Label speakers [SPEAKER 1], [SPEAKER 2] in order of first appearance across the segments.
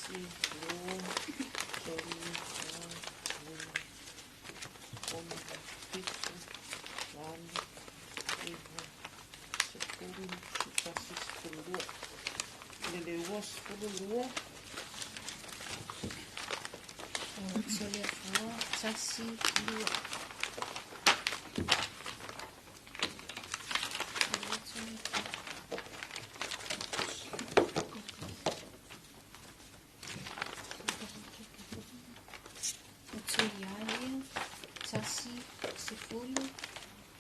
[SPEAKER 1] Tasi, lua, tolu, fa, lima, ono, fitu, valu, iva, sefulu, seutasi, 12. Le lua, 12.
[SPEAKER 2] Soleafua tasi lua. Tuialia tasi sefulu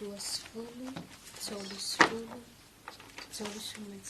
[SPEAKER 2] lua sefulu tolu sefulu tolu sefulu.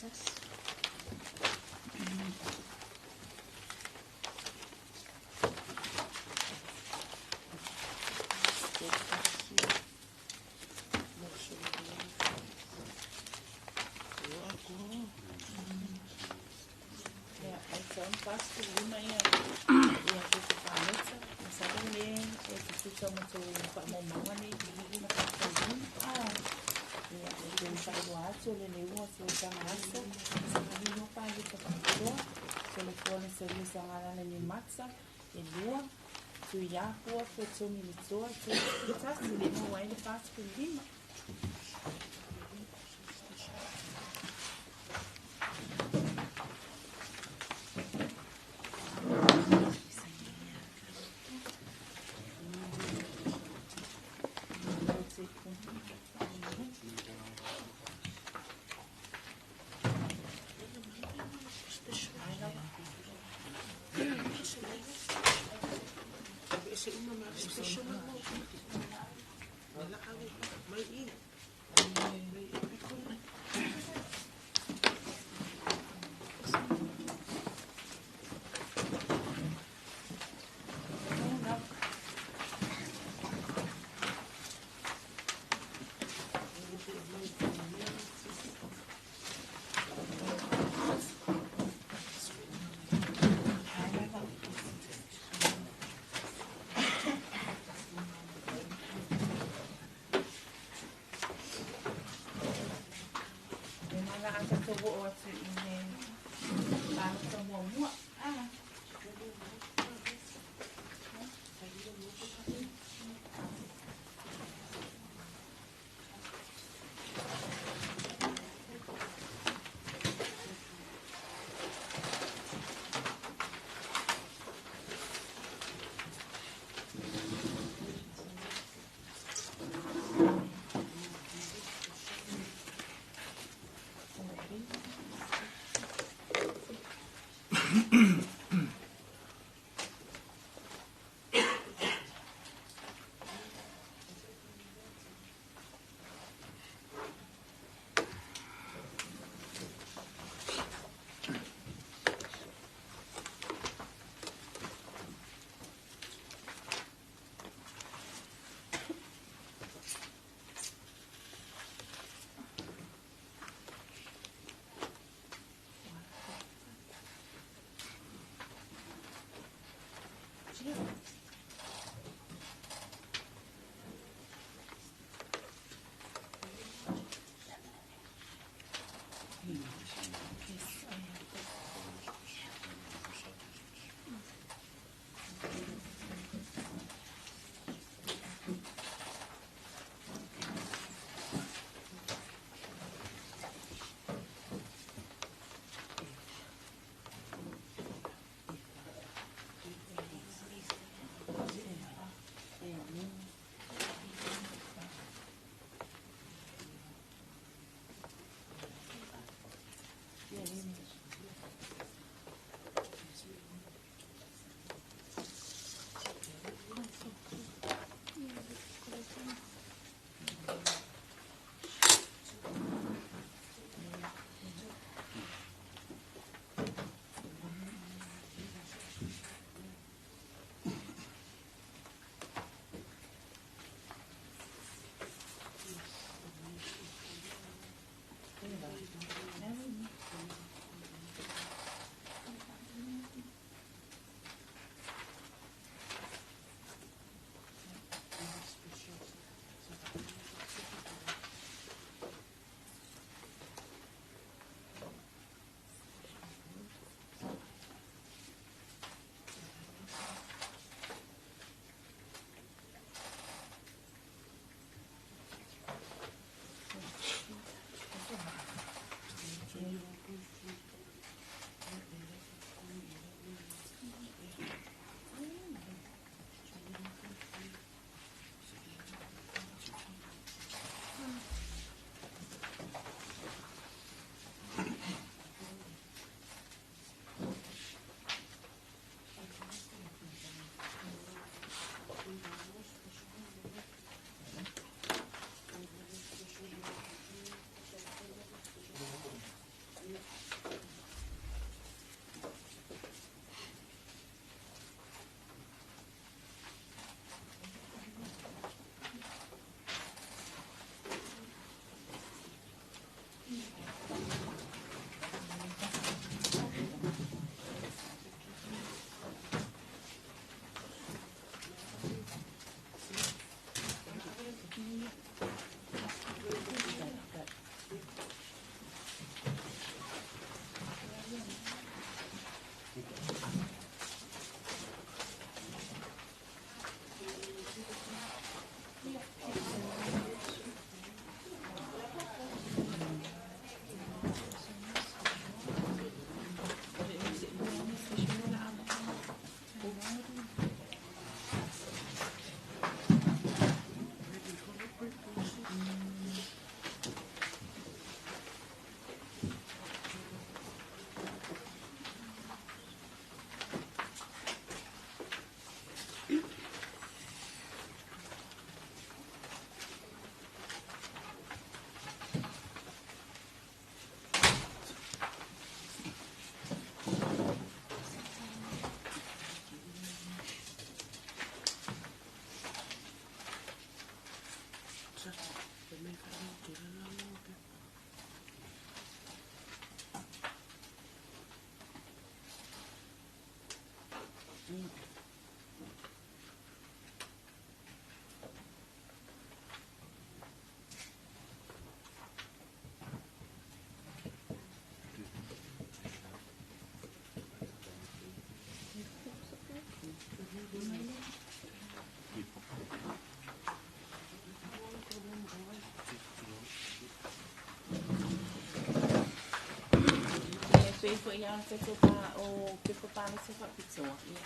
[SPEAKER 1] Pei foi a tatou pa o pepa palota faapitoa, ia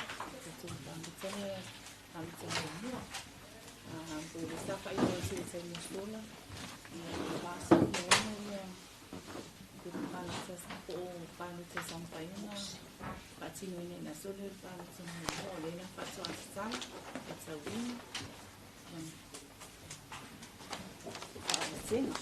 [SPEAKER 1] tatou palota lea palota muamua. Po o le sa faailoa atu i le taimi ua sola, ia e 46 ia pepa palota po o palota sa mafai ona faatinoina ina aso lea o le palota muamua. O lea la faatoa tatala faitauina ma faamasega.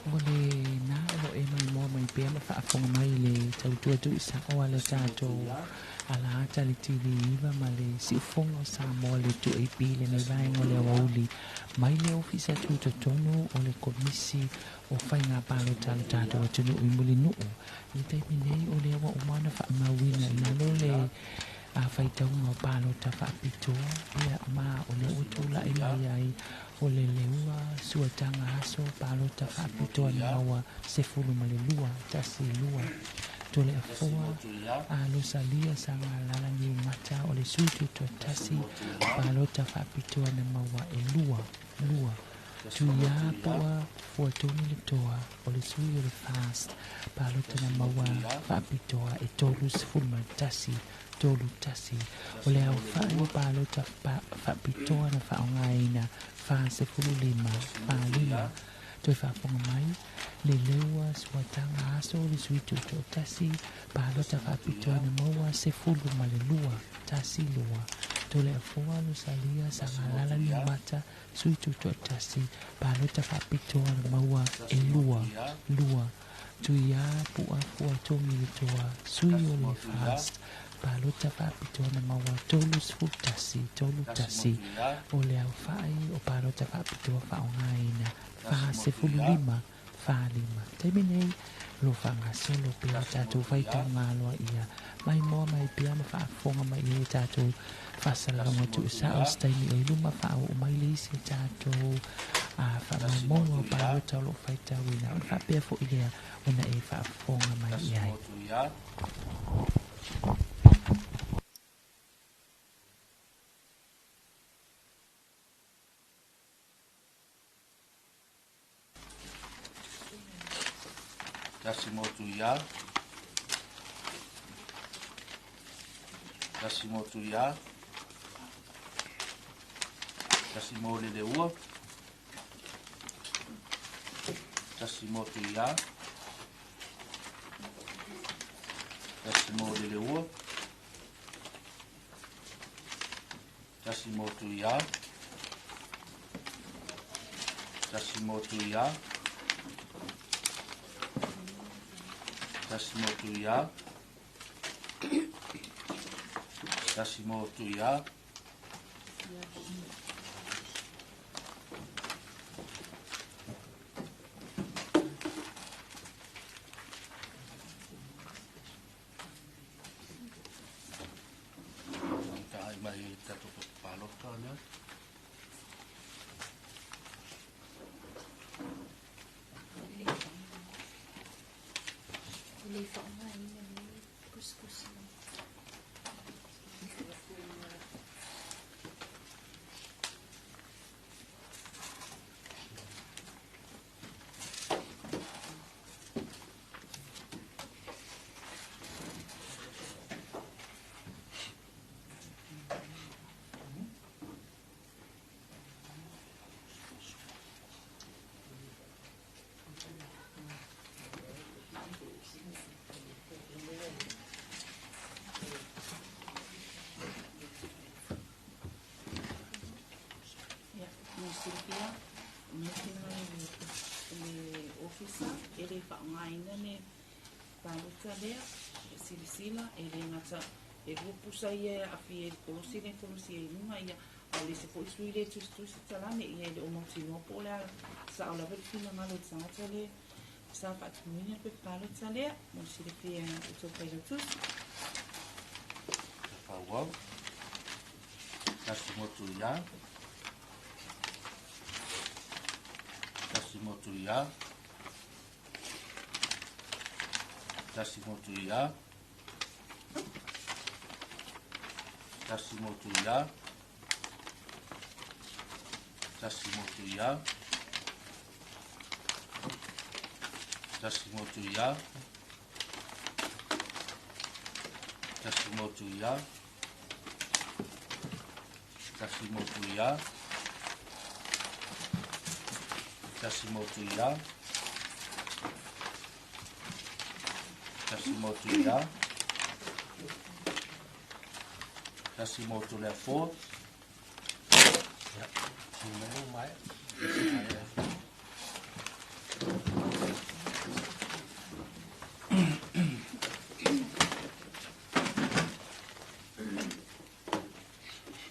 [SPEAKER 3] O lena o lo o e maimoa mai pea ma faafofoga mai i le tautua tuisao a le tatou alaata le TV9 ma le siufoga o Samoa le 2AP i lenei vaega o le aoauli mai le ofisa tutotonu o le Komisi o Faiga Palota a le tatou atunuu i Mulinuu. I le taimi nei o lea ua uma ona faamauina i lalo le faitauga o palota faapitoa, ia ma o lea ua tulai mai ai o le leua suataga aso palota faapitoa na maua 12 1 2 tole afoa a Losalia Sagalala Niumata o le sui tutoatasi palota faapitoa na maua e 2 2 Tuia Pua Fuatonu le toa o le sui o le FAST palota na maua faapitoa e 31 31. O le aofai o palota faapitoa na faaaogaina 45 45. Toe faafofoga mai le leua suataga aso o le sui tutoatasi palota faapitoa na maua 12 12 tole afoa Losalia Sagalala Niumata sui tutoatasi palota faapitoa na maua e 2 2 Tuia Pua Fuatogi le toa sui o le FAST palota faapitoa na maua 31 31. O le aofai o palota faapitoa faaaogaina 45 45. Taimi nei lo faagasolo pea tatou faitauga aloaia maimoa mai pea ma faafofoga mai i ai tatou faasalalauga tuusao se taimi o i luma faaoo mai le isi tatou faamaumauga o palota o loo faitauina ona faapea foi lea ona e faafofoga mai i ai.
[SPEAKER 4] Tasi motu ia. Tasi motu ia. Tasi mo le ua. Tasi motu ia. Tasi mo le ua. Tasi motu ia. Tasi motu ia. Tasi motu ia. Tasi motu ia. Tagai mai tatou palota lea.
[SPEAKER 2] E le faaaogaina le tusitusi.
[SPEAKER 1] Silvia, le ofisa e le whaangaina le palota lea, silasila e le gata e lua pusa ia e aafia i le kolosi le kolosi ai i luga ia, a o le isi foi sui le tusitusi talane ia e le o mautinoa po o le a sao lava le finagalo o le tagata lea sa faatinoina le pepa palota lea mo le silafia e outou failautusi.
[SPEAKER 4] Faaauau. Tasi motu ia. Tasi motu ia. Tasi motu ia. Tasi motu ia. Tasi motu ia. Tasi motu ia. Tasi motu ia. Tasi motu ia. Tasi motu ia. Tasi motu ia. Tasi motu le afoa.
[SPEAKER 5] Ia, mai lea ua maea.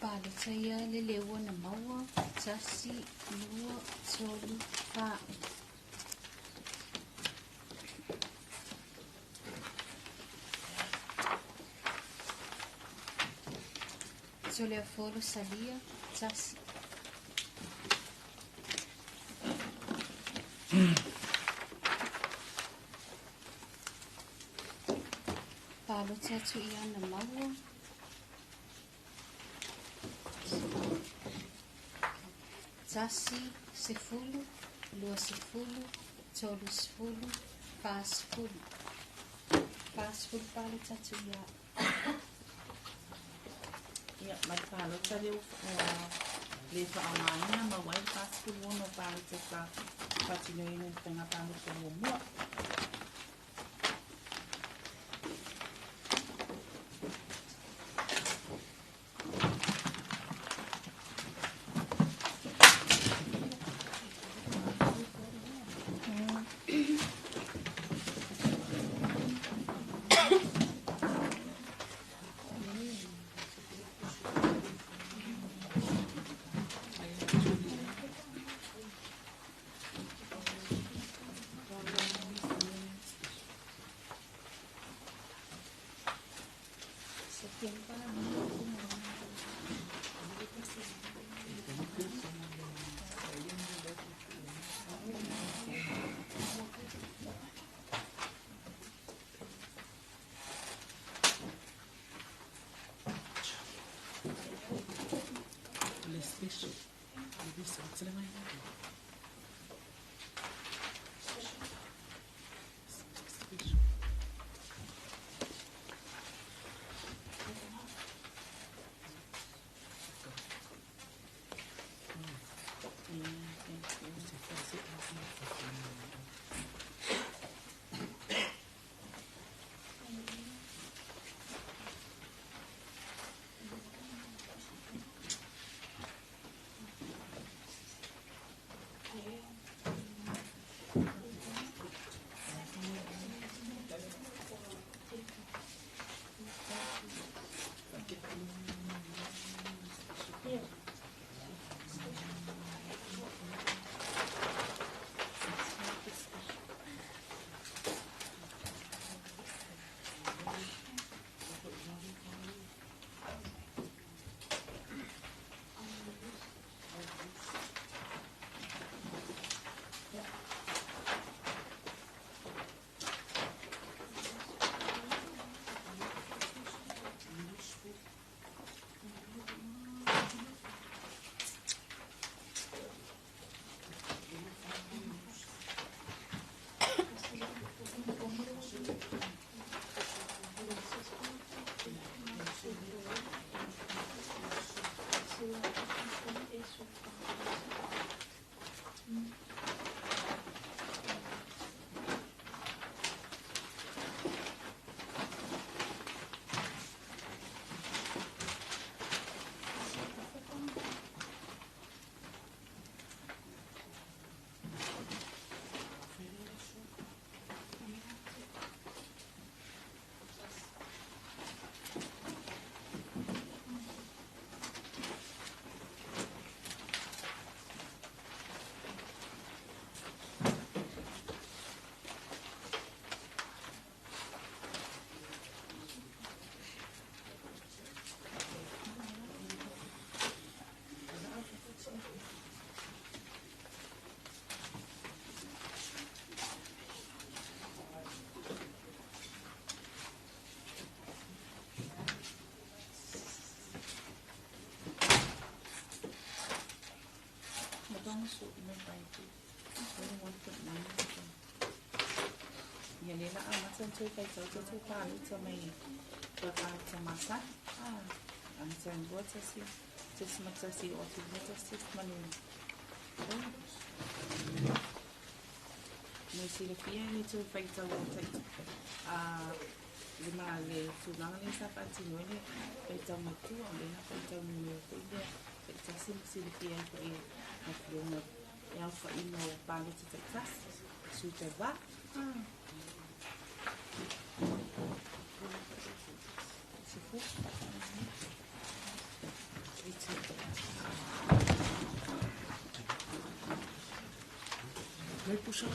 [SPEAKER 2] Palota ia le leo na maua, tasi, lua, tolu, fa. Toleafolo salia, tasi. Palota tuia na maua. Tasi, sefulu, lua sefulu, tolu sefulu, fa sefulu. Fa sefulu palota tuia.
[SPEAKER 1] Ia, ma le palota lea ua le faaaogaina maua ai le 46 palota sa faatinoina i le faiga palota muamua.
[SPEAKER 3] Le special. Le special. Special.
[SPEAKER 1] 21.9. Ia lea la amata ona toe faitau tatou palota mai palota masani. Amata i 21.1 oo atu i 21.3. Mo silafia e le toe faitau o le ma le tulaga lea sa faatino ai le faitau matua, o lea na faitau numera foi lea taitasi ma silafia ai foi e afioga e aofaiga o palota taitasi sui tauvā.
[SPEAKER 3] Mai pusa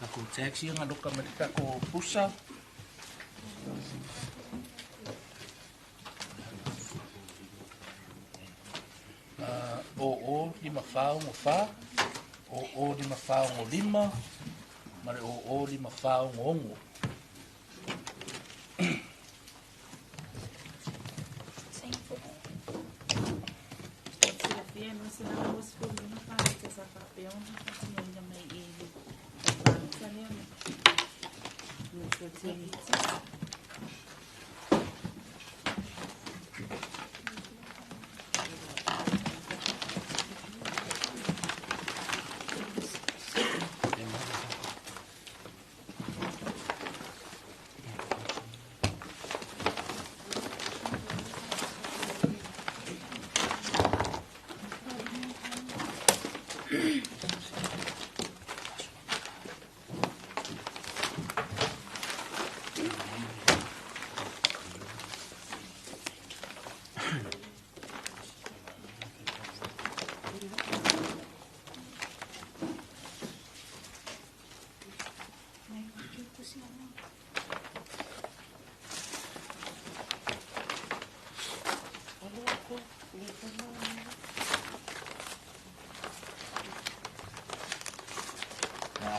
[SPEAKER 4] Takou taxi nga loka ma le takou pusa. O 5 4 6 4, o 5 4 6 5, ma le o 5 4 6 6.
[SPEAKER 1] Silafia e 225 palota sa faapea ona faatinoina mai i le palota lea mo 14.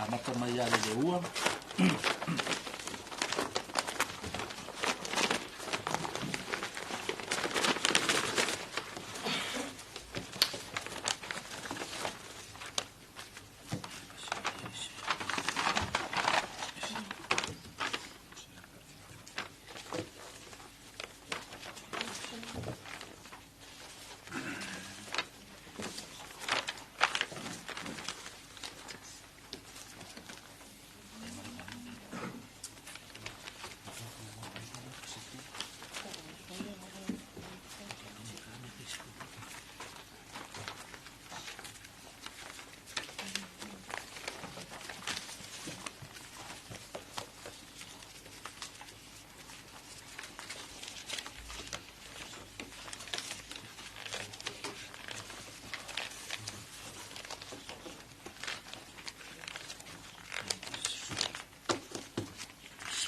[SPEAKER 4] Amata mai ia le ua.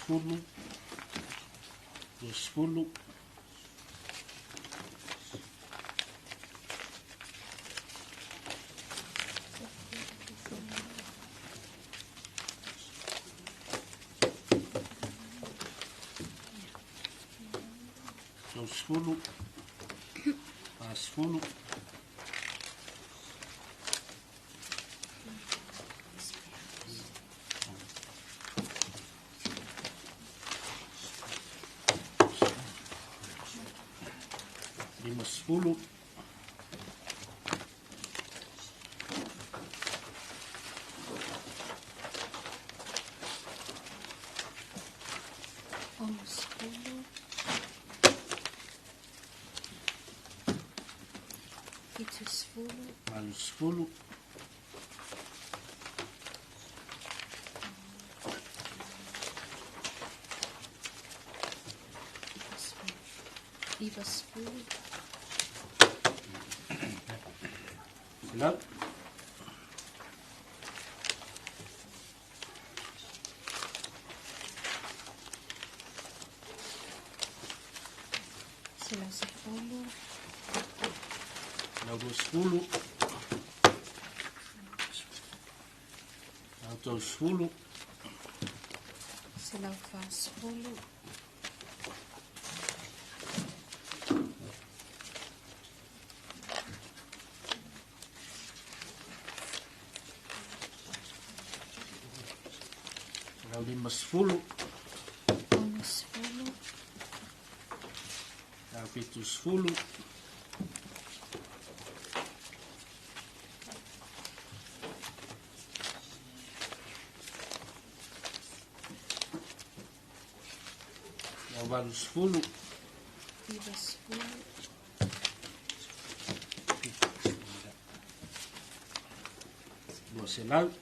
[SPEAKER 4] 10, 20. 30, 40. 50.
[SPEAKER 2] 60, 70.
[SPEAKER 4] 80.
[SPEAKER 2] 90.
[SPEAKER 4] 100.
[SPEAKER 2] 110.
[SPEAKER 4] 120. 130.
[SPEAKER 2] 140.
[SPEAKER 4] 150.
[SPEAKER 2] 60.
[SPEAKER 4] 170. 180.
[SPEAKER 2] 90.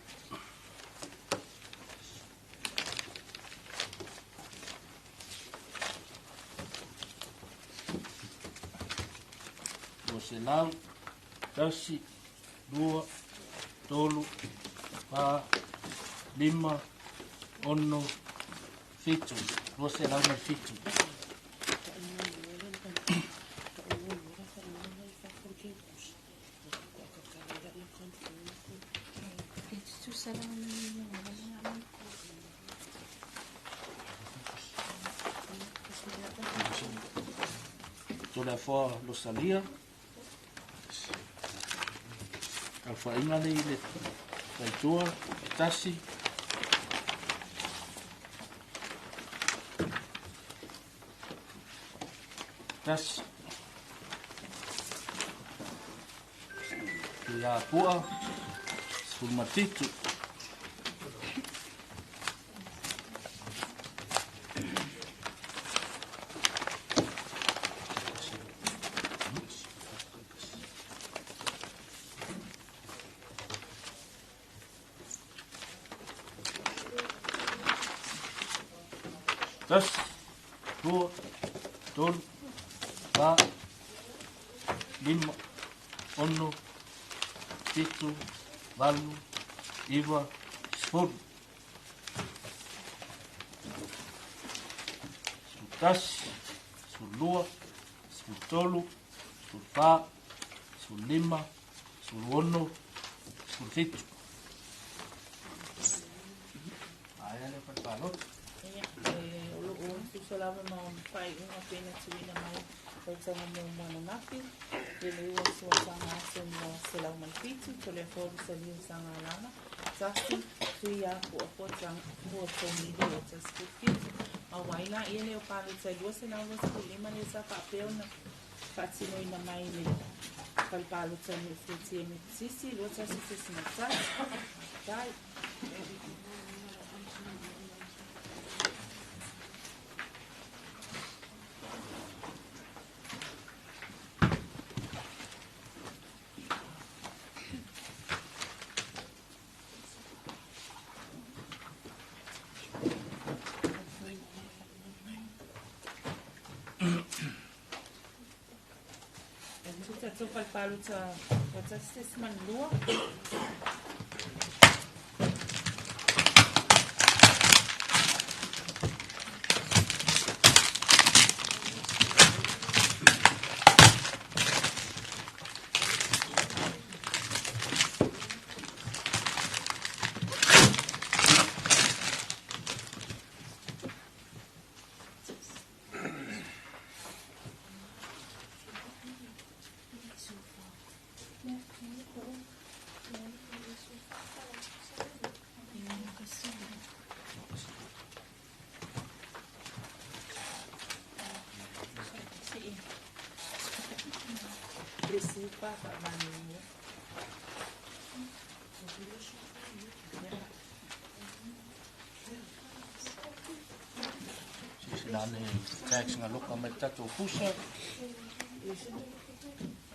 [SPEAKER 4] 200. 200, 1, 2, 3, 4, 5, 6, 7. 207.
[SPEAKER 2] E tutusa lava ma le igoa lea.
[SPEAKER 4] Toleafoa Losalia. Alfaaiga nei i le taitua, 1, 1. Ia Pua, 17. 1, 2, 3, 4, 5, 6, 7, 8, 9, 10. 11, 12, 13, 14, 15, 16, 17. Aia le falepalota.
[SPEAKER 1] Ia, o loo tusa lava ma faaiuga pei ona tuuina mai faitaga muamua ananafi, le lei ua suasaga atu ma 107. Toleafoa Losalia Sagalaga, 1, Tui Apu'a Fuatogili 117. Ma ua ai laia lea o palota e 225 lea sa faapea ona faatinoina mai le falepalota i Niu Metotisi 21.1. Tai. Tatou falepalota 1.2. Le sipa faamanu.
[SPEAKER 4] Silasila ane tax galoka mai le tatou pusa.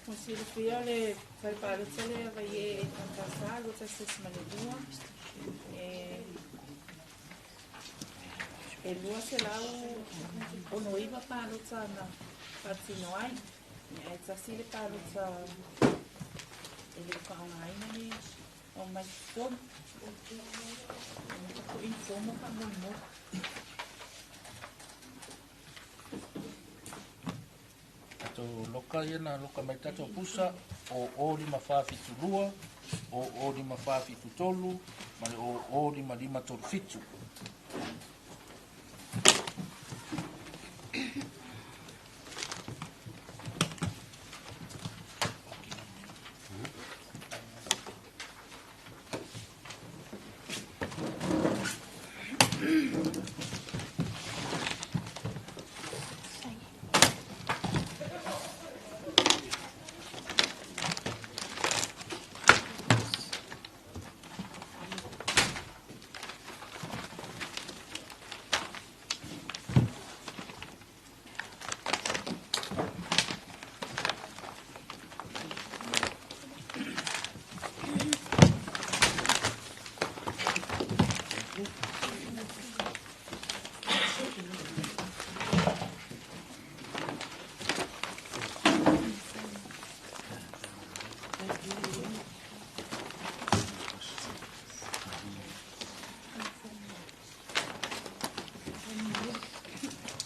[SPEAKER 1] Mo silafia o le falepalota lea vaie e Ekatasa 1.2 e E 269 palota na faatino ai, ae tasi le palota e le o faaaogaina le aumai totonu. E tatou informa faamolemole.
[SPEAKER 4] Tatou loka ia na loka mai tatou pusa o o 5 4 7 2 o o 5 4 7 3 ma le o o 5 5 3 7.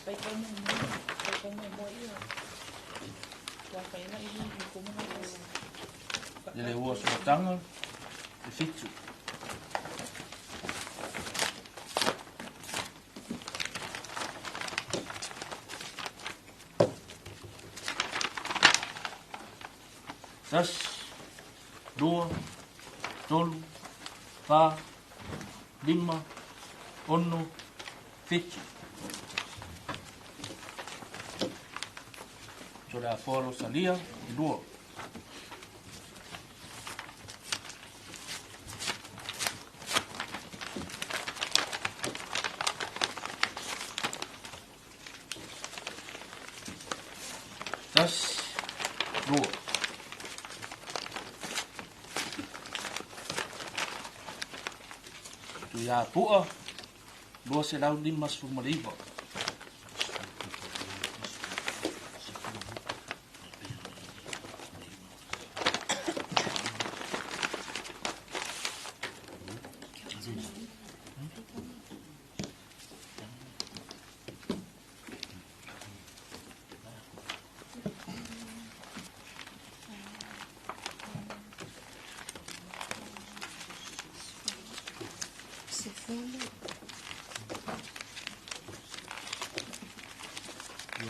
[SPEAKER 1] Faitau muamua, faitau muamua ia. Ua faina i informa na.
[SPEAKER 4] I le ua sumataga e 7. 1, 2, 3, 4, 5, 6, 7. So le afoa lo salia e 2. 1, 2. Tu ia pua, 259.
[SPEAKER 2] 10.
[SPEAKER 4] 20.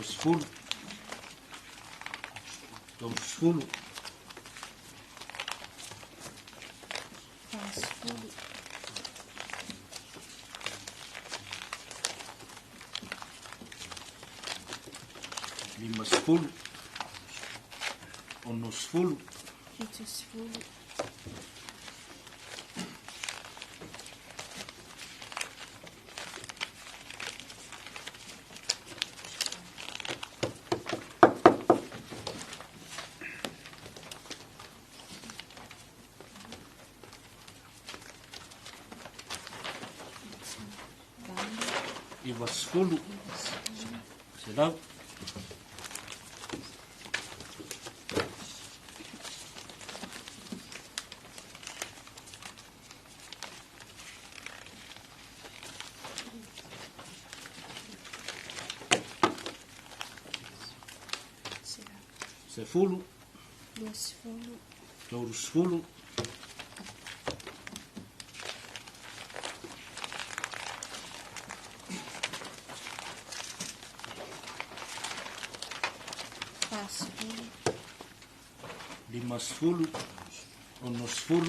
[SPEAKER 4] 30.
[SPEAKER 2] 40.
[SPEAKER 4] 50. 60.
[SPEAKER 2] 70. 8.
[SPEAKER 4] 90. 100. 10.
[SPEAKER 2] 20.
[SPEAKER 4] 30.
[SPEAKER 2] 40.
[SPEAKER 4] 50. 60.
[SPEAKER 2] 70.
[SPEAKER 4] 80. 90.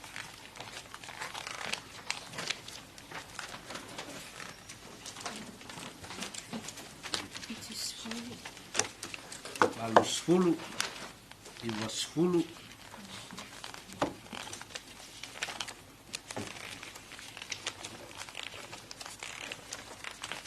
[SPEAKER 2] 100.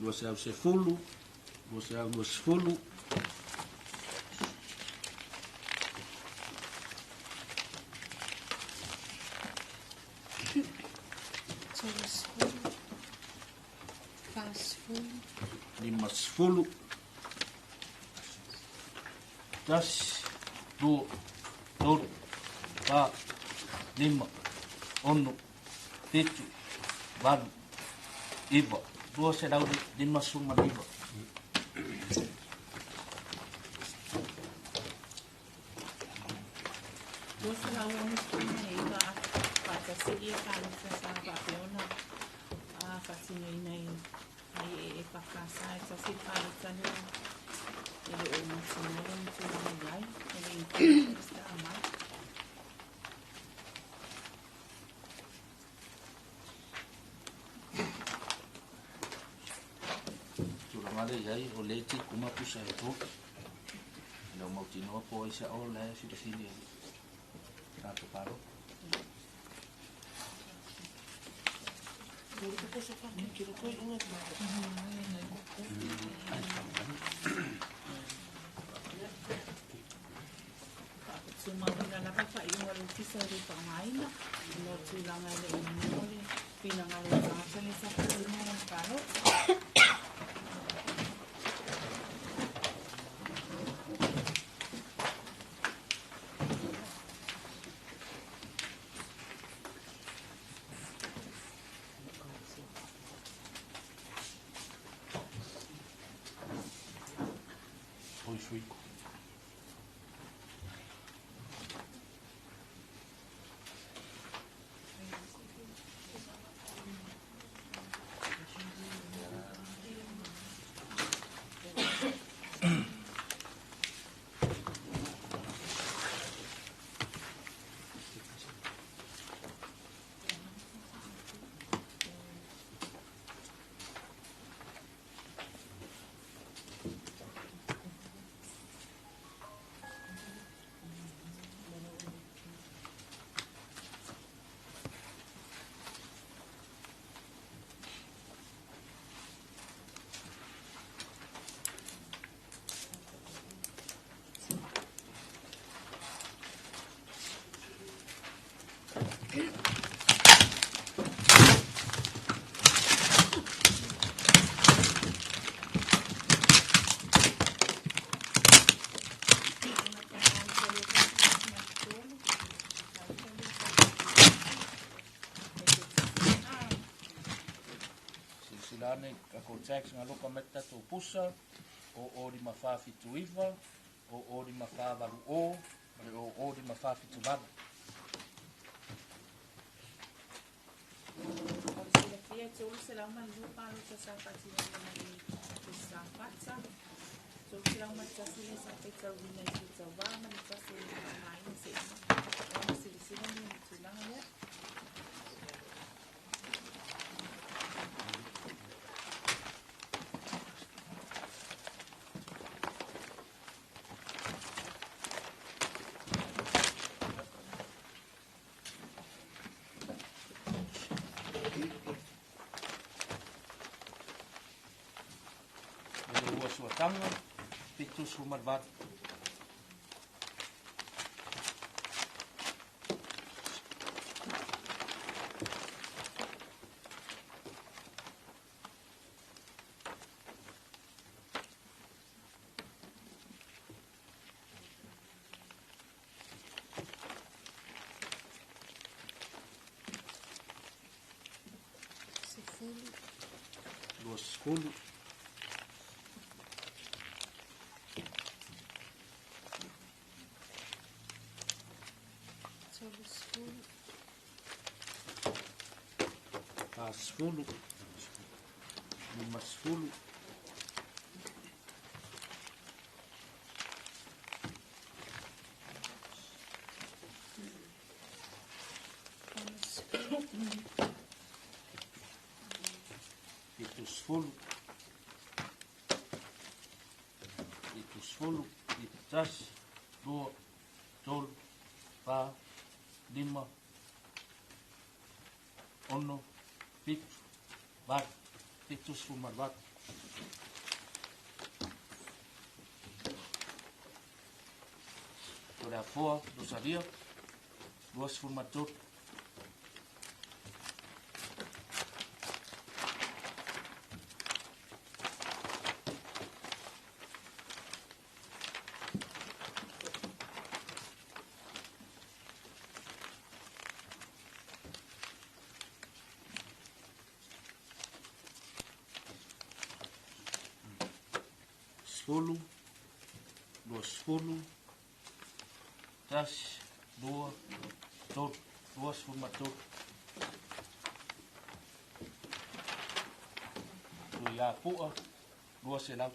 [SPEAKER 4] 210, 220.
[SPEAKER 2] 30, 40.
[SPEAKER 4] 50. 1, 2, 3, 4, 5, 6, 7, 8, 9, 259.
[SPEAKER 1] 269 faatasi ia palota sa faapea ona faatinoina i ai e FKS e tasi le palota lea e le o mautinoa lona tulaga i ai e le i resitala mai.
[SPEAKER 4] Tulaga lea i ai o lea e tikuma pusa e tolu. E le o mautinoa po o ai sa'o la e filifili e tatou palota.
[SPEAKER 1] Tumauina lava faaiuga o le Ofisa e le faaaogaina ona o tulaga e le i manino le finagalo o le tagata lea sa faatino lana palota.
[SPEAKER 4] Oi sui. Silasila ane i tatou tax na alofa mai le tatou pusa, 0 5 4 7 9, 0 5 4 8 0, ma le 0 5 4 7 8.
[SPEAKER 1] O le silafia e 302 palota sa faatinoina mai le Safata, 301 lea sa faitauina i Tuitauā ma le tasi e le faaaogaina seia ona silasila mea i le tulaga lea.
[SPEAKER 4] Le lua suataga, 78.
[SPEAKER 2] 10.
[SPEAKER 4] 20.
[SPEAKER 2] 30.
[SPEAKER 4] 40. 50.
[SPEAKER 2] 60.
[SPEAKER 4] 70. 70. 1, 2, 3, 4, 5, 6, 7, 8, 78. Toleafoa Rosalia, 23. 10, 20, 1, 2, 3, 23. Tuiapu'a, 200.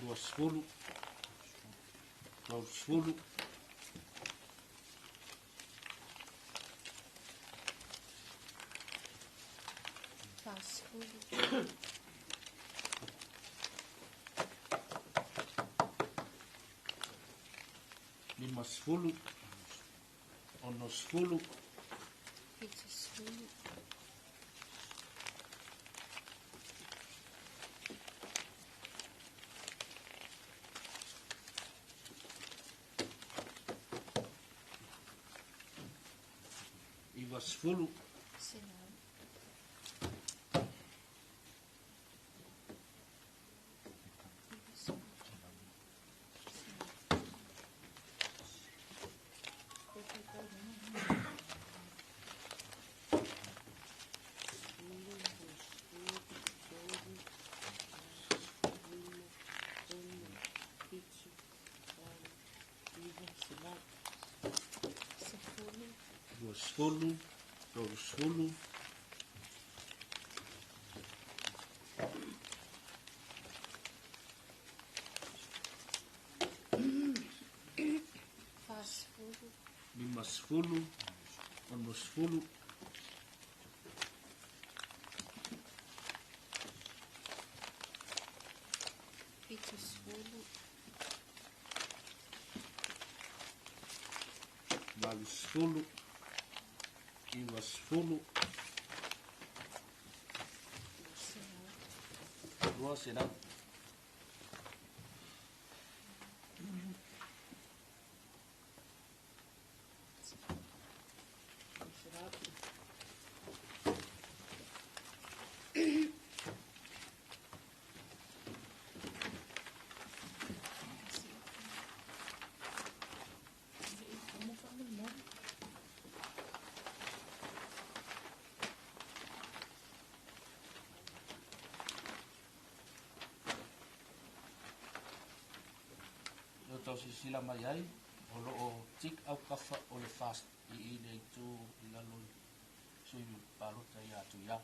[SPEAKER 2] 10.
[SPEAKER 4] 20, 30,
[SPEAKER 2] 40.
[SPEAKER 4] 50, 60,
[SPEAKER 2] 70.
[SPEAKER 4] 90.
[SPEAKER 2] 100. 10.
[SPEAKER 4] 20, 30,
[SPEAKER 2] 40.
[SPEAKER 4] 50, 60,
[SPEAKER 2] 70.
[SPEAKER 4] 80, 90, 200. Tau sisila mai ai, o loo tik au kafa o le fast i i le itu i lalo i sui palota ia atu ia.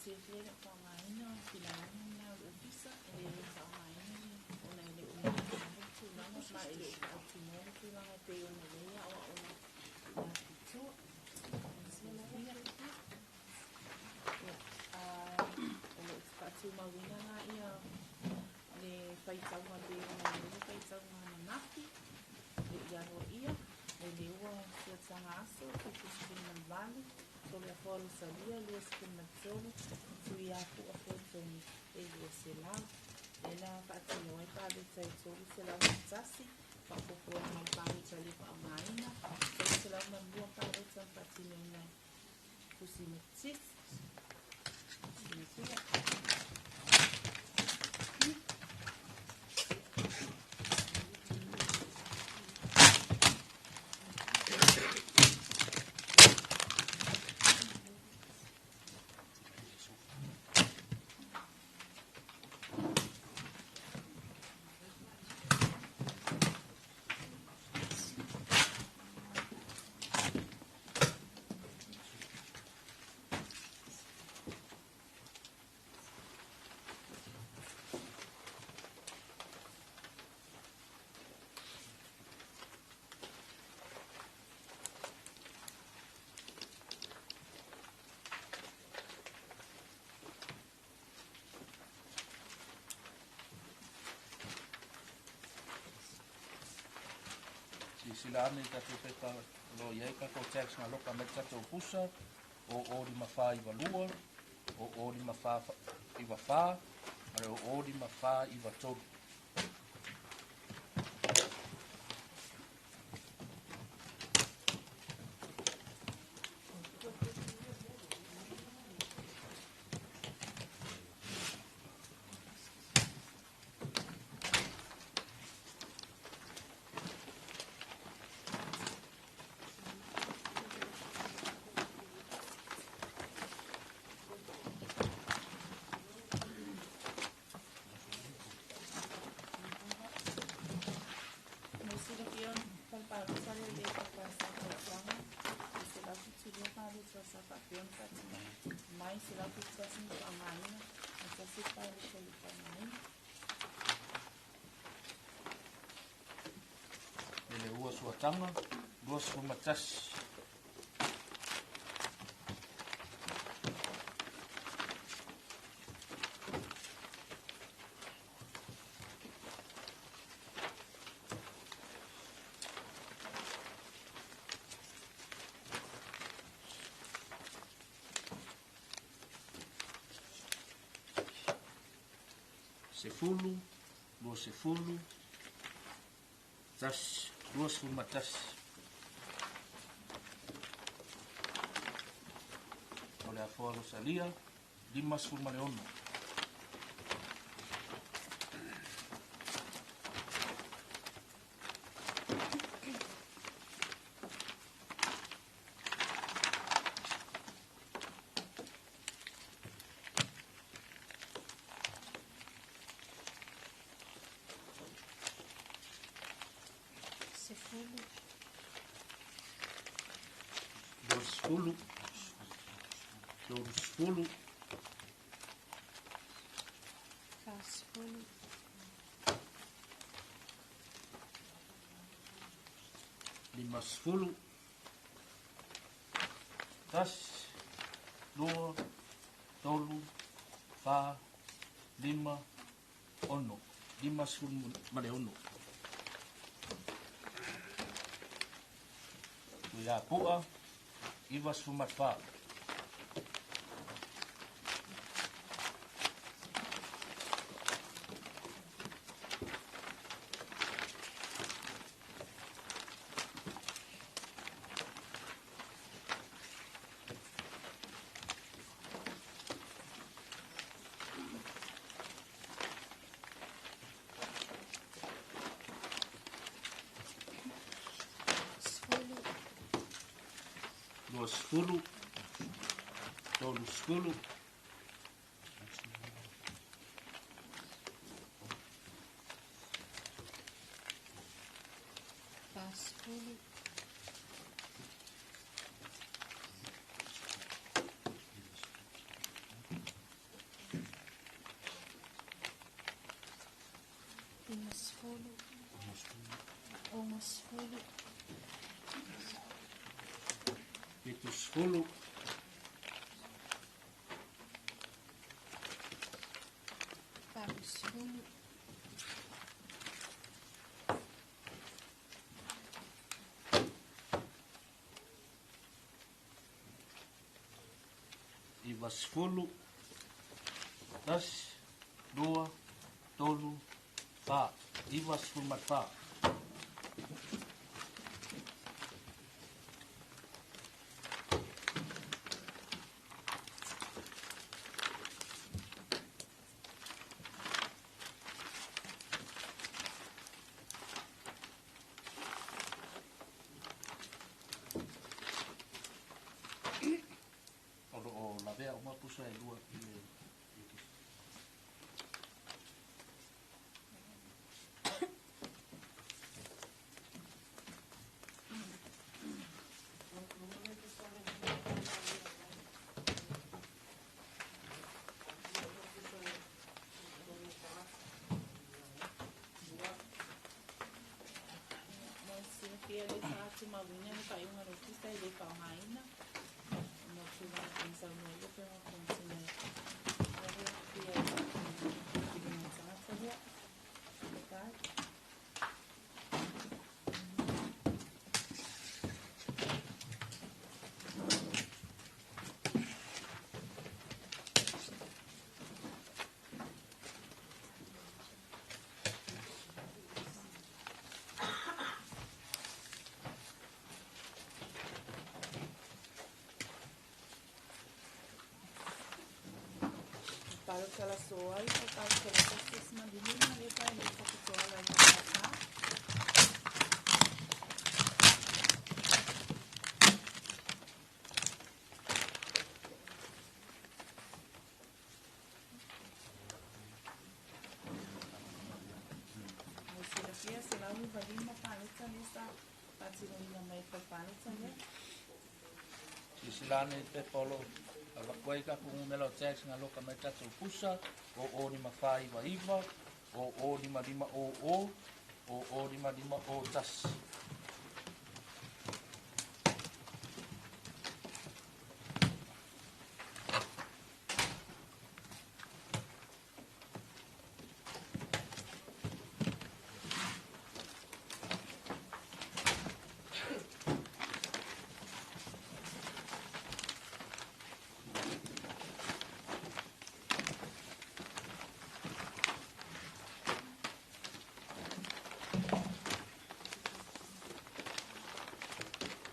[SPEAKER 1] Silfia faaaogaina finagalo na o le ofisa e le faaaogaina ona e le o tulaga ma e le o mautinoa le tulaga e pei ona lei aoaoga lafitua silafia. Ia, o loo faatumauina la ia le le faitauga pei ona i ai le faitauga ananafi, e le i aloaia, e le ua suataga aso 78, Toleafoa Losalia 23, Tuiapu'a Fuatonu e 200. Lea la faatino ai palota e 301, faaopoopo ai ma le palota le faaaogaina, 302 palota na faatinoina i tusi metisi. Silasila.
[SPEAKER 4] Silasila ane i tatou pepa o lo o i ai tatou tax na loka mai le tatou pusa, 00592, 00594, ma le 00593.
[SPEAKER 1] Mo le silafia o le palota le le sa tausaga e 172 palota sa faapea ona faatino mai, 171 na faaaogaina, ma tasi le palota e le i faaaogaina.
[SPEAKER 4] E le ua suataga, 21. 10, 20, 1, 21. O le afoa Rosalia, 56.
[SPEAKER 2] 10.
[SPEAKER 4] 20, 30,
[SPEAKER 2] 40.
[SPEAKER 4] 50, 1, 2, 3, 4, 5, 6, 56. Tuiapu'a, 94.
[SPEAKER 2] 10.
[SPEAKER 4] 20, 30,
[SPEAKER 2] 40. 50, 60.
[SPEAKER 4] 70,
[SPEAKER 2] 80.
[SPEAKER 4] 90, 1, 2, 3, 4, 94. O loo lavea uma pusa e lua i le
[SPEAKER 1] Mo le silafia e le faatumauina le faaiuga a le Ofisa e le faaaogaina ona o tulaga pei ona saunoa ai le Afioga i le Komesina e ave aafia i filifiliga a tagata lea. Faafetai. Palota laso ai, palota le 1.5 lea pa e le faapitoa lauga faata. Mo le silafia, 195 palota lea sa faatinoina mai le fale palota lea.
[SPEAKER 4] Silasila ane i le pepa o lo o avatu ai tatou numera o tags na loka mai tatou pusa, 00599, 05500, 05501.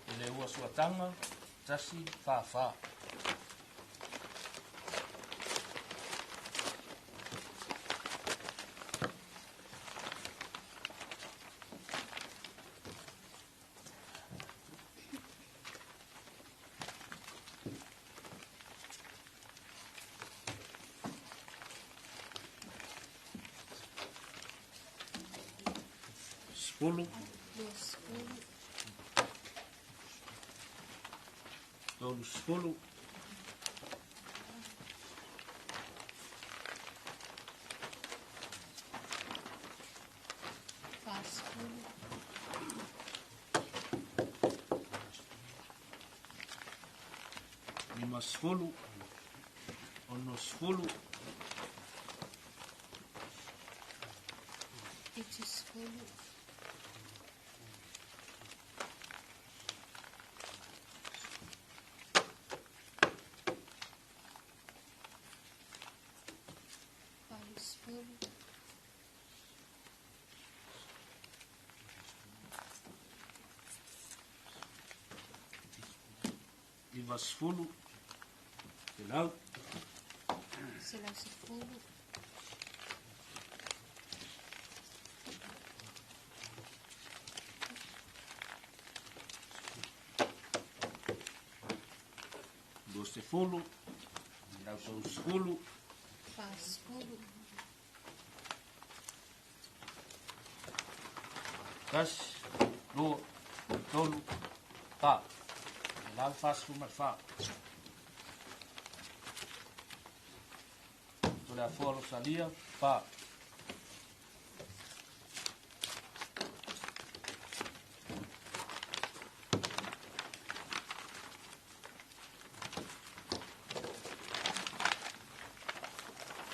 [SPEAKER 4] E le ua suataga, 1, 4, 4. 10.
[SPEAKER 2] 20.
[SPEAKER 4] 30.
[SPEAKER 2] 40.
[SPEAKER 4] 50, 60.
[SPEAKER 2] 70. 80.
[SPEAKER 4] 90, 100.
[SPEAKER 2] 110.
[SPEAKER 4] 20, 130.
[SPEAKER 2] 40.
[SPEAKER 4] 1, 2, 3, 4. 144. Toleafoa Losalia, 4.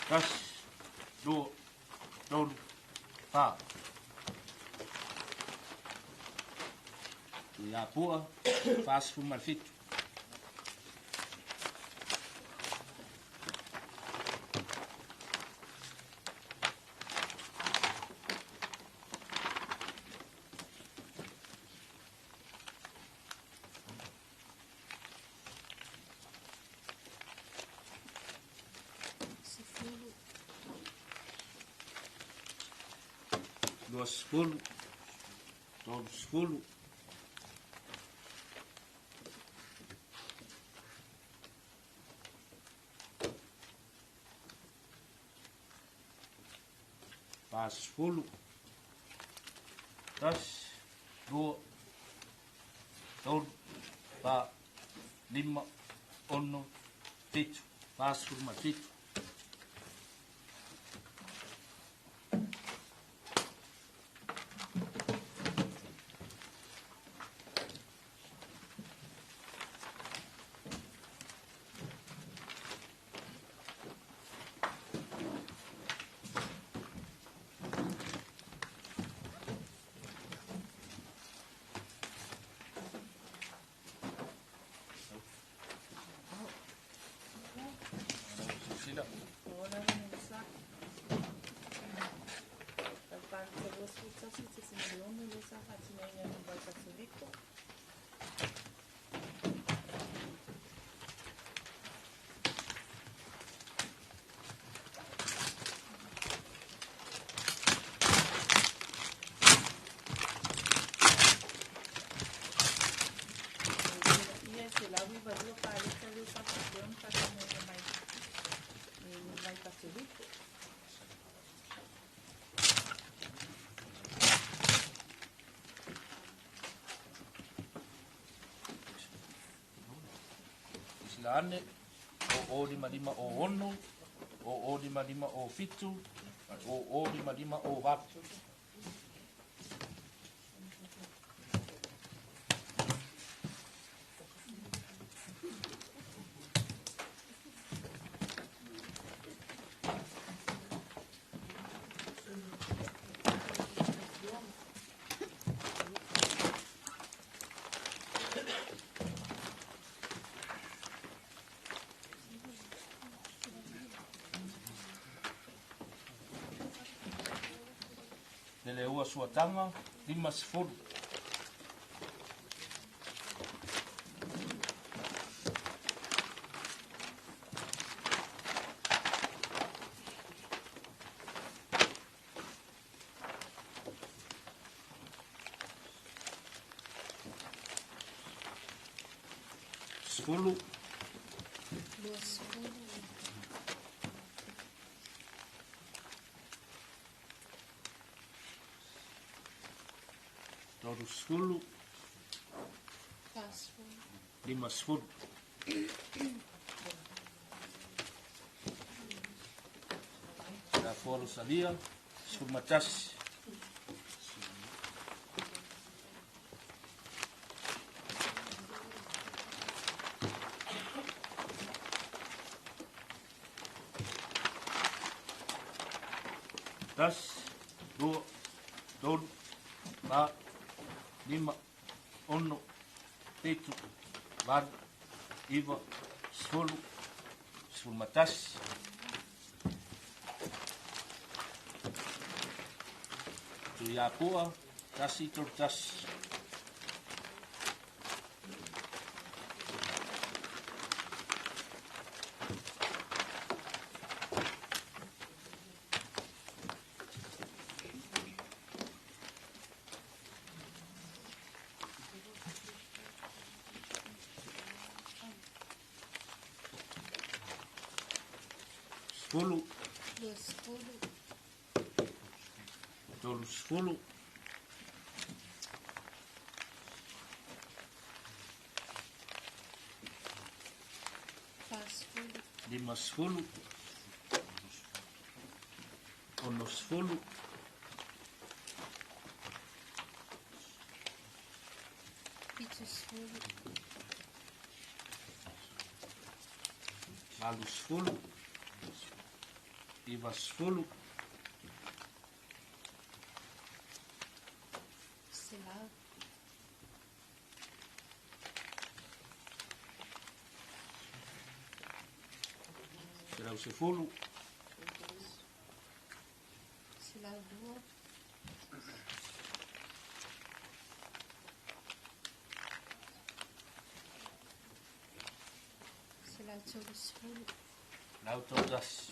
[SPEAKER 4] 1, 2, 3, 4. Tuiapua, 47. 20, 30, 40, 1, 2, 3, 4, 5, 6, 7, 47. Sila. Sila ane, o o lima lima o ono, o o lima lima o fitu, o o lima lima o vatu. Le ua suatanga, 50. 10.
[SPEAKER 2] 20.
[SPEAKER 4] 30.
[SPEAKER 2] 40.
[SPEAKER 4] 50. La foa salia, 11. 1, 2, 3, 4, 5, 6, 7, 8, 9, 10, 11. Tuiapua, 1, 3, 1. 10.
[SPEAKER 2] 20.
[SPEAKER 4] 30.
[SPEAKER 2] 40.
[SPEAKER 4] 50. 60.
[SPEAKER 2] 70.
[SPEAKER 4] 80. 90.
[SPEAKER 2] 100.
[SPEAKER 4] 110.
[SPEAKER 2] 102. 130.
[SPEAKER 4] 131.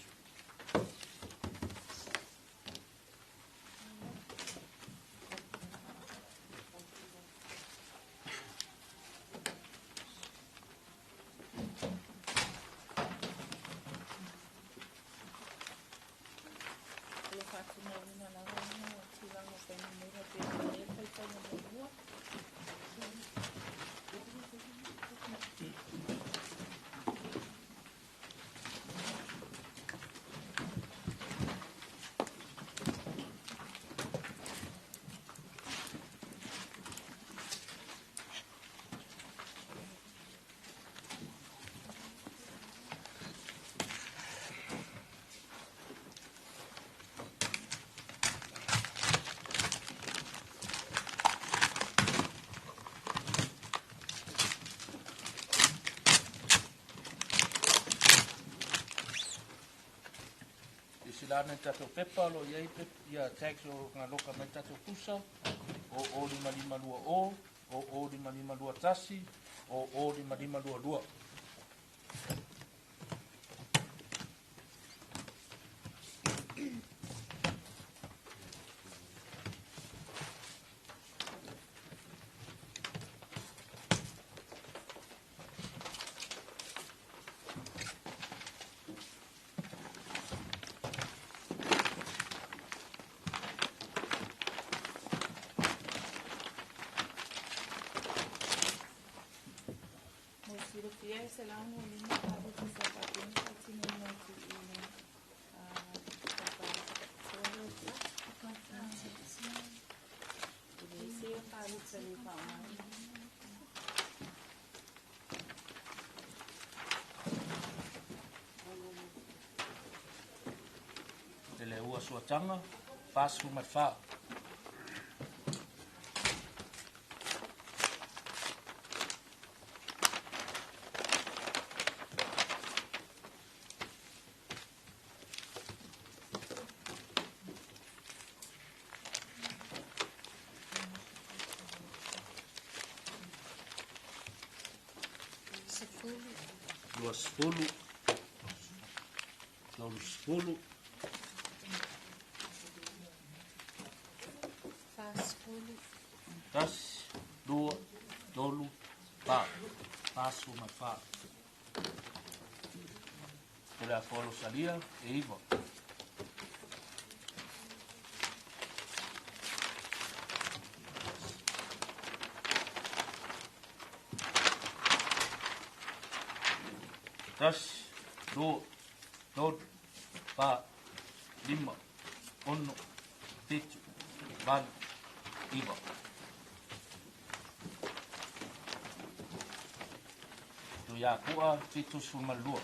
[SPEAKER 4] Silasila ane i tatou pepa o lo o i ai ia tags o na loka mai tatou pusa, o 0 5520, o 0 5521, o 0 5522.
[SPEAKER 1] Mo le silafia e 165 palota sa faapea ona faatinoina e tuuina faapatoa. E leai se palota le faaaogaina.
[SPEAKER 4] Le leua suataga 44.
[SPEAKER 2] 10.
[SPEAKER 4] 20, 30.
[SPEAKER 2] 40.
[SPEAKER 4] 1, 2, 3, 4, 44. O le afa alosalia e 9. 1, 2, 3, 4, 5, 6, 7, 8, 9. Tuiapu'a 72.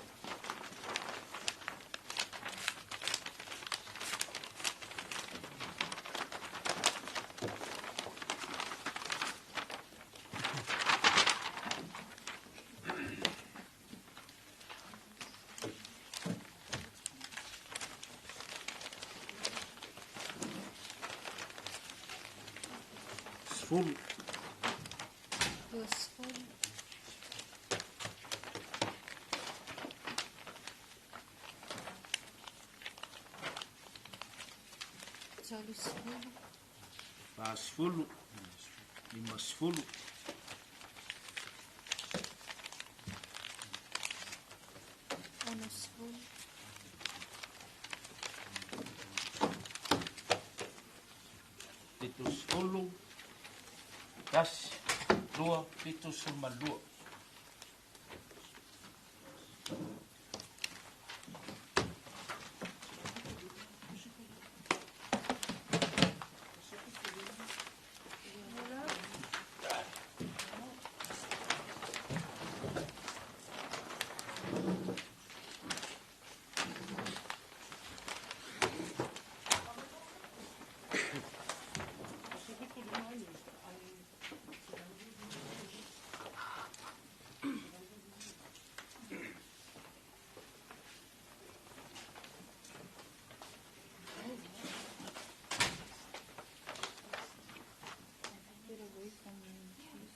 [SPEAKER 4] 10.
[SPEAKER 2] 20. 30.
[SPEAKER 4] 40, 50.
[SPEAKER 2] 60.
[SPEAKER 4] 70, 1, 2, 72.
[SPEAKER 1] Get away from me, please.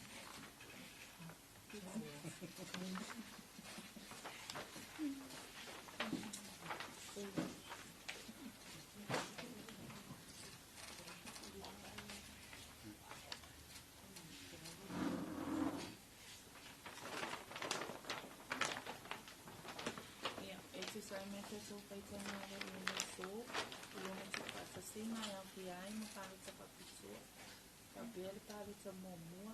[SPEAKER 1] Ia, e tusa ai ma tatou faitaga o lo o i le aso, i lona tuufaatasiga e aofia ai ma palota faapitoa, faapea le palota muamua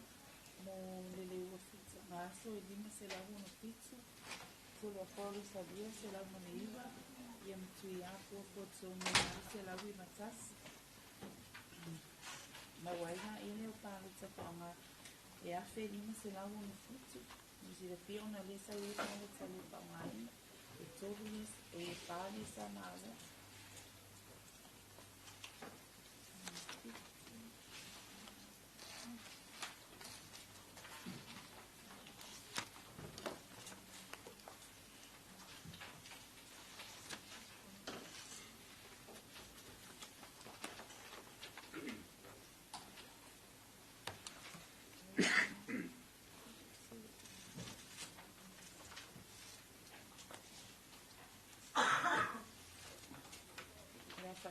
[SPEAKER 1] mo le leua fitogaaso e 567, Toloafa Lusalia 109, ia ma Tuiapu Fuatouga 191. Maua ai gaʻi o palota faaaoga e 1567. Mo silafia ona lea sa iai palota le faaaogaina e tolu e fa lesa malo.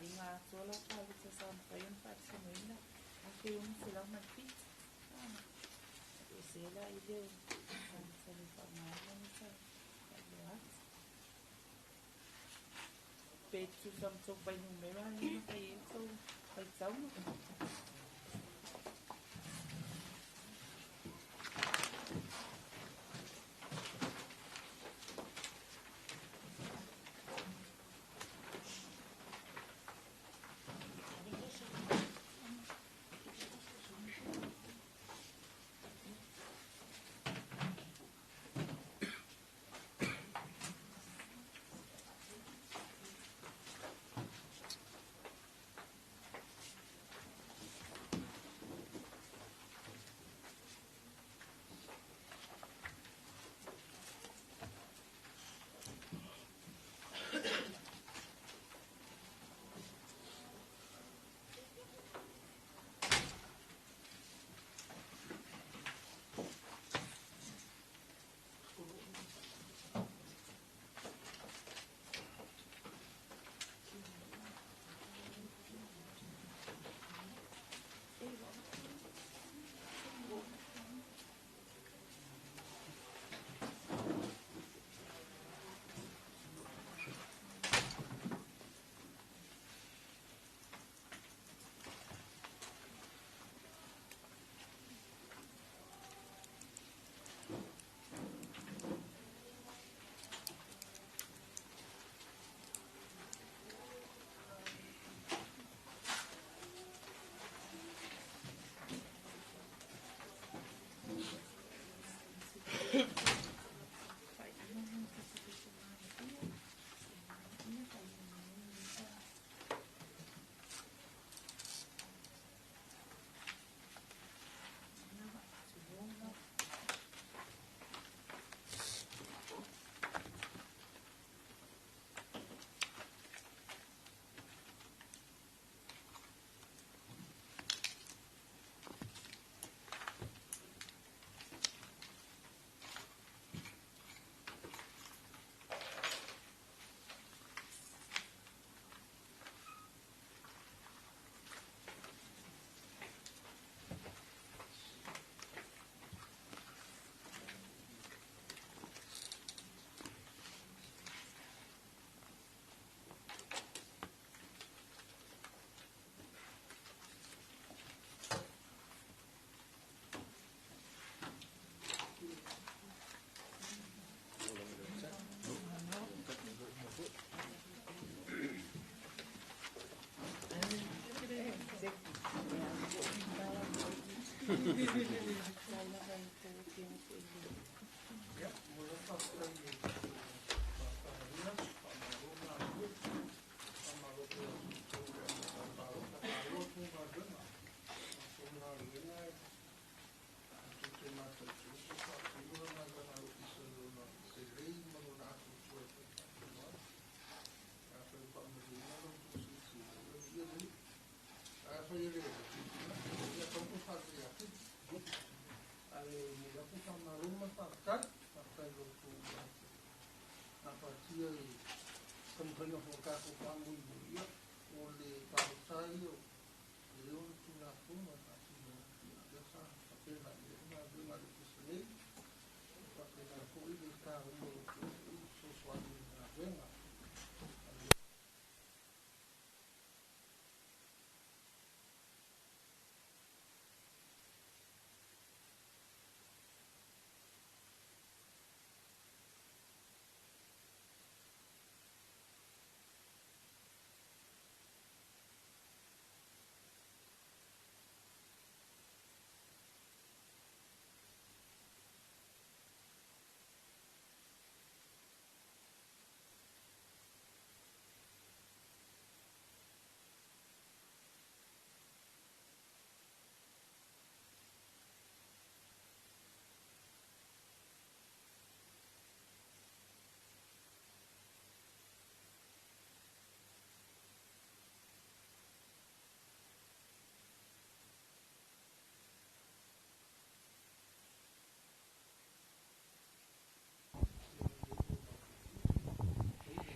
[SPEAKER 1] Fa'afofoaiga atoa la palota sa mafai ona fa'atinoina 1607. Ese la i le palota le fa'aaogaina le sa fa'ailoa atu. Pe tusa ma tou fuainumera lea na fai ai tou faitauga.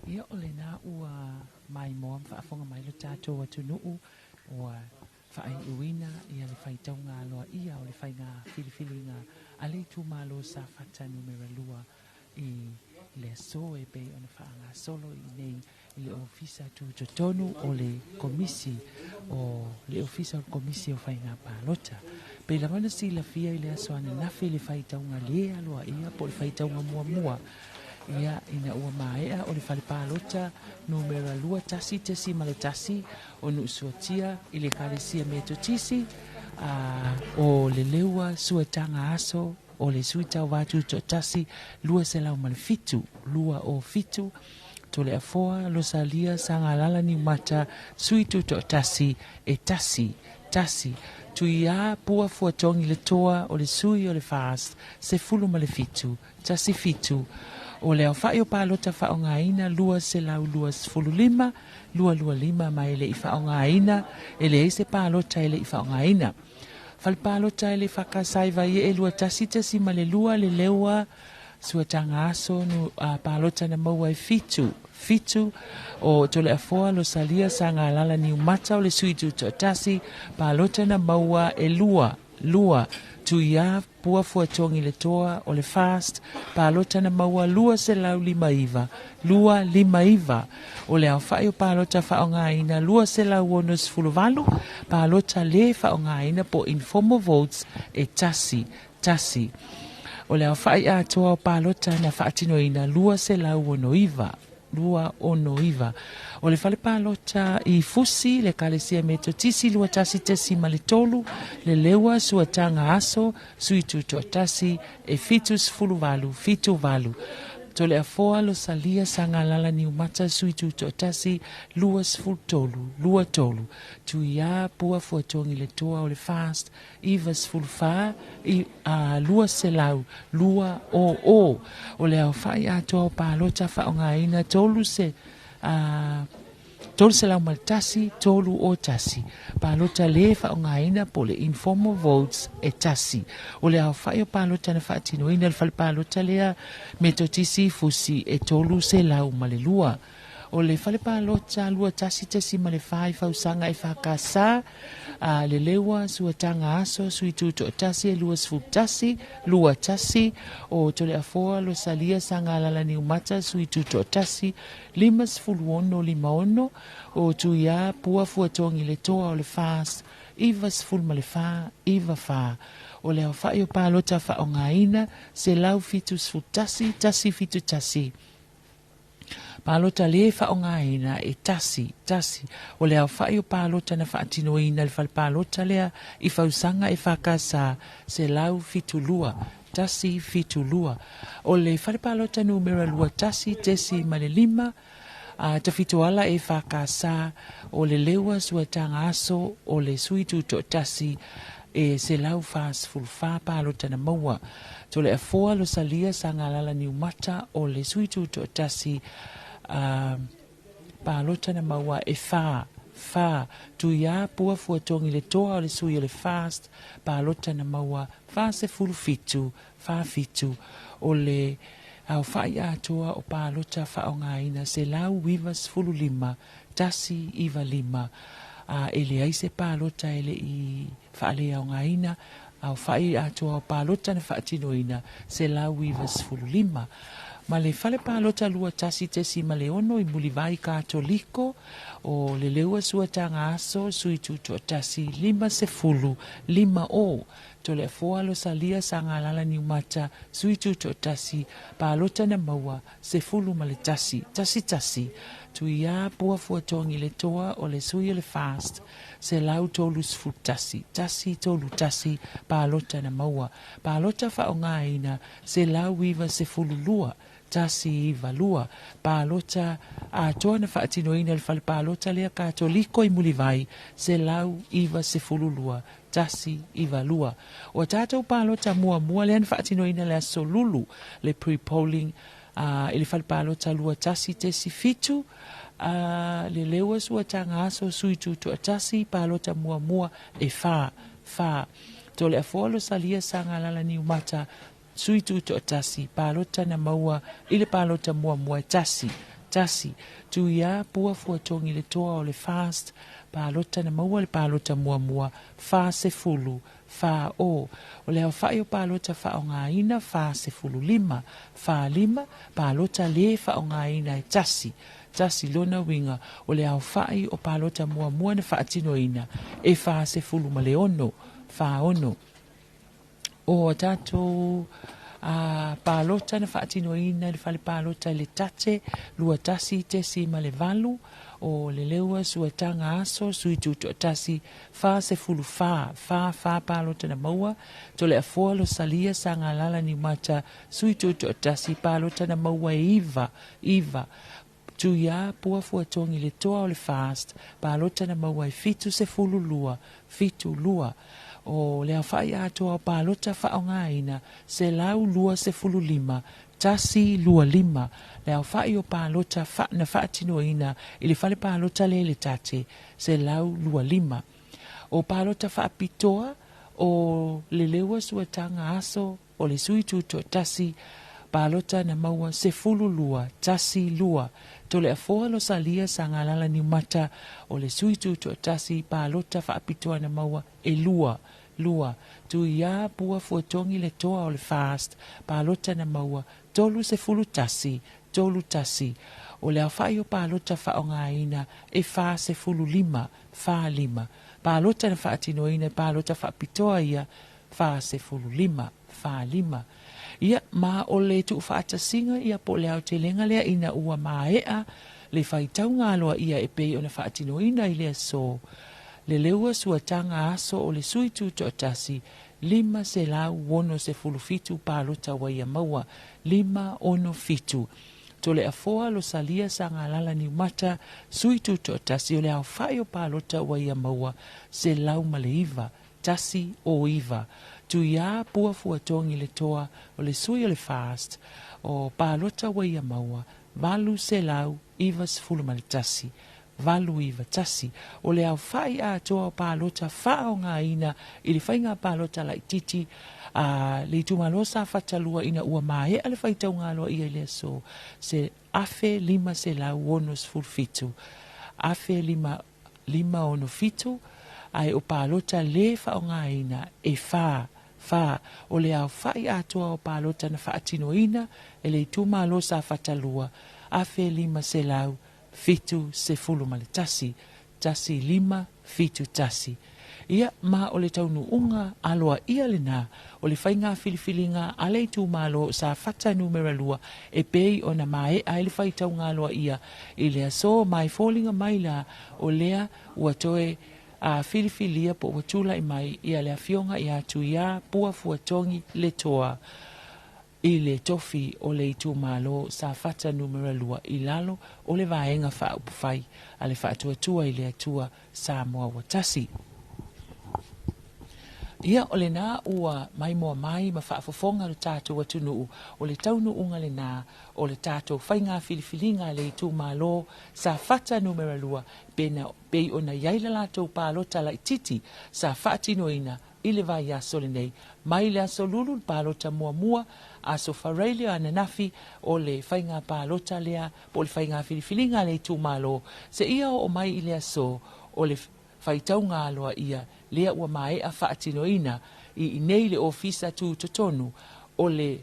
[SPEAKER 3] Ia o lena ua maimoa ma faafofoga mai lo tatou atunuu ua faaiuina ia le faitauga aloaia o le faiga filifiliga a le itumalo Safata Numera 2 i le aso e pei ona faagasolo i inei i le Ofisa Tutotonu o le Komisi o le Ofisa o le Komisi o Faiga Palota. Pei lava ona silafia i le aso ananafi i le faitauga le aloaia po o le faitauga muamua ia ina ua maea o le fale palota numera 21.1 o Nuusuatia i le Ekalesia Metotisi a o le leua suataga aso o le sui tauvā tutoatasi 207 207 Toleafoa Losalia Sagalala Niumata sui tutoatasi e tasi tasi Tuiā Pua Fuatogi le toa o le sui o le FAST 17 17 o le aofa'i o palota faaaogaina 225 225 ma e le i faaaogaina e leai se palota e le i faaaogaina. Fale palota e le Fakasai Vaie'e 21.2 le leua suataga aso nu a palota na maua e fitu fitu o Toleafoa Losalia Sagalala Niumata o le sui tutoatasi palota na maua e lua lua Tuiā Pua Fuatogi le toa o le FAST palota na maua 259 259 o le aofa'i o palota faaaogaina 268 palota lē faaaogaina po informal votes e tasi tasi o le aofa'i atoa o palota na faatinoina 269 269. O le fale palota i Fusi, le Ekalesia Metotisi 21.3, le leua suataga aso, sui tutoatasi e 78, 78. Toleafoa Losalia Sagalala Niumata sui tutoatasi 23, 23. Tuiā Pua Fuatogi le toa o le FAST 94, i, a, 200, 200. O le aofa'i atoa o palota faaaogaina tolu se a 301, 301. Palota lē faaaogaina po o le informal votes e tasi. O le aofa'i o palota na faatinoina i le fale palota lea Metotisi i Fusi e 302. O le fale palota 21.4 i Fausaga e FKS a le leua suataga aso sui tutoatasi e 21, 21 o Toleafoa Losalia Sagalala Niumata sui tutoatasi 56 56 o Tuiā Pua Fuatogi le toa o le FAST 94 94 o le aofa'i o palota faaaogaina 171 171 palota lē faaaogaina e tasi tasi o le aofa'i o palota na faatinoina i le fale palota lea i Fausaga e FKS 172 172 o le fale palota numera 21.5 a Tafitoala e FKS o le leua suataga aso o le sui tutoatasi e 144 palota na maua. Toleafoa Losalia Sagalala Niumata o le sui tutoatasi palota na maua e fa fa Tuiā Pua Fuatogi le toa o le sui o le FAST palota na maua 47 47 o le aofa'i atoa o palota faaaogaina 195 195 a e leai se palota e le'i faaleaogaina aofa'i atoa o palota na faatinoina 195 ma le fale palota 21.6 i Mulivai Katoliko o le leua suataga aso sui tutoatasi 50 50 Toleafoa Losalia Sagalala Niumata sui tutoatasi palota na maua 11 tasi tasi Tuiā Pua Fuatogi le toa o le sui o le FAST 131 131 palota na maua palota faaaogaina 192 192 palota atoa na faatinoina i le fale palota lea Katoliko i Mulivai 192 192. O tatou palota muamua lea na faatinoina le aso Lulu le pre-polling i le fale palota 21.7 le leua suataga aso sui tutoatasi palota muamua e fa fa Toleafoa Losalia Sagalala Niumata sui tutoatasi palota na maua i le palota muamua e tasi tasi. tasi. Tuiā Pua Fuatogi Letoa o le FAST, palota na maua le palota muamua, 40, 40. O le aofa'i o palota fa'aogāina, 45, 45, palota lē fa'aogāina e tasi, tasi. Lona uiga o le aofa'i o palota muamua na fa'atinoina e 46, 46. O a tatou a palota na fa'atinoina i le fale palota i le Tate 21.8, o le leua suataga aso sui tuto'atasi 44, 44 palota na maua. Toleafoa Losalia Sagalala Niumata sui tuto'atasi, palota na maua e 9, 9. Tuiā Pua Fuatogi Letoa o le FAST, palota na maua e 72, 72. O le aofa'i atoa o palota fa'aogāina, 125, 125. Le aofa'i o palota na fa'atinoina i le fale palota le le Tate, 125. O palota fa'apitoa, o le leua suataga aso o le sui tuto'atasi, palota na maua 12, 12. Toleafoa Losalia Sagalala Niumata o le sui tuto'atasi, palota fa'apitoa na maua e 2, 2. Tuiā Pua Fuatogi Letoa o le FAST, palota na maua 31, 31. O le aofa'i o palota fa'aogāina e 45, 45. Palota na fa'atinoina e palota fa'apitoa ia 45, 45. Ia ma o le tu'ufa'atasiga ia po o le aotelega lea ina ua mae'a le faitauga aloa'ia e pei ona fa'atinoina i le asō. Le leua suataga aso o le sui tuto'atasi, 567 palota ua ia maua, 567. Toleafoa Losalia Sagalala Niumata sui tuto'atasi, o le aofa'i o palota ua ia maua, 109, 109. Tuiā Pua Fuatogi Letoa o le sui o le FAST, o palota ua ia maua, 891, 891. O le aofa'i atoa o palota fa'aogāina i le faiga palota la'ititi a le itumalo Safata 2 ina ua mae'a le faitauga aloa'ia i le aso, se 1567, 1567. Ae o palota lē fa'aogāina e 4, 4. O le aofa'i atoa o palota na fa'atinoina e le itumalo Safata 2, 1571, 1571. Ia ma o le taunu'uga aloa'ia lenā o le faiga filifiliga a le itumalo Safata Numera 2 e pei ona mae'a ai le faitauga aloa'ia i le asō. Mai foliga mai la o lea ua toe a filifilia po ua tula'i mai ia le afioga iā Tuiā Pua Fuatogi Letoa i le tofi o le itumalo Safata Numera 2 i lalo o le Vaega Faaupufai a le Faatuatua i le Atua Samoa ua Tasi. Ia o lenā ua maimoa mai ma faafofoga lo tatou atunu'u, o le taunu'uga lenā o le tatou faiga filifiliga a le itumalo Safata Numera 2 pena pei ona iai la latou palota la'ititi sa fa'atinoina i le vaiaso lenei. Mai le aso Lulu le palota muamua, aso Faraile o ananafi o le faiga palota lea po o le faiga filifiliga a le itumalo, seia oo mai i le aso o le faitauga aloa'ia lea ua mae'a fa'atinoina i inei le ofisa tutotonu o le.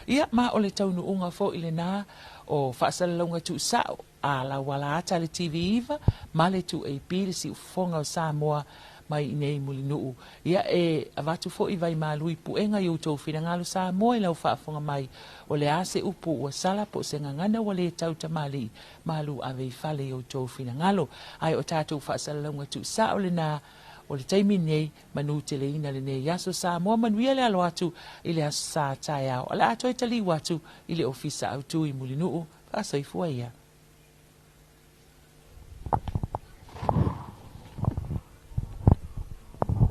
[SPEAKER 3] Ia ma o le taunu'uga fo'i lenā o fa'asalalauga tu'usa'o a lauala ata le TV9 ma le 2AP, le si'ufofoga o Samoa mai i nei Mulinu'u. Ia e avatu fo'i vai malu i puega i outou finagalo Samoa i lau faafofoga mai, o le a se upu ua sala po o se gagana ua lē tautamalii, malu ave i fale i outou finagalo. Ae o tatou faasalalauga tuusao lenā o le taimi nei, manū teleina lenei aso Samoa, manuia le alo atu i le aso sa taeao. O le a toe taliu atu i le ofisa autū i Mulinuu. Faasoifua ia.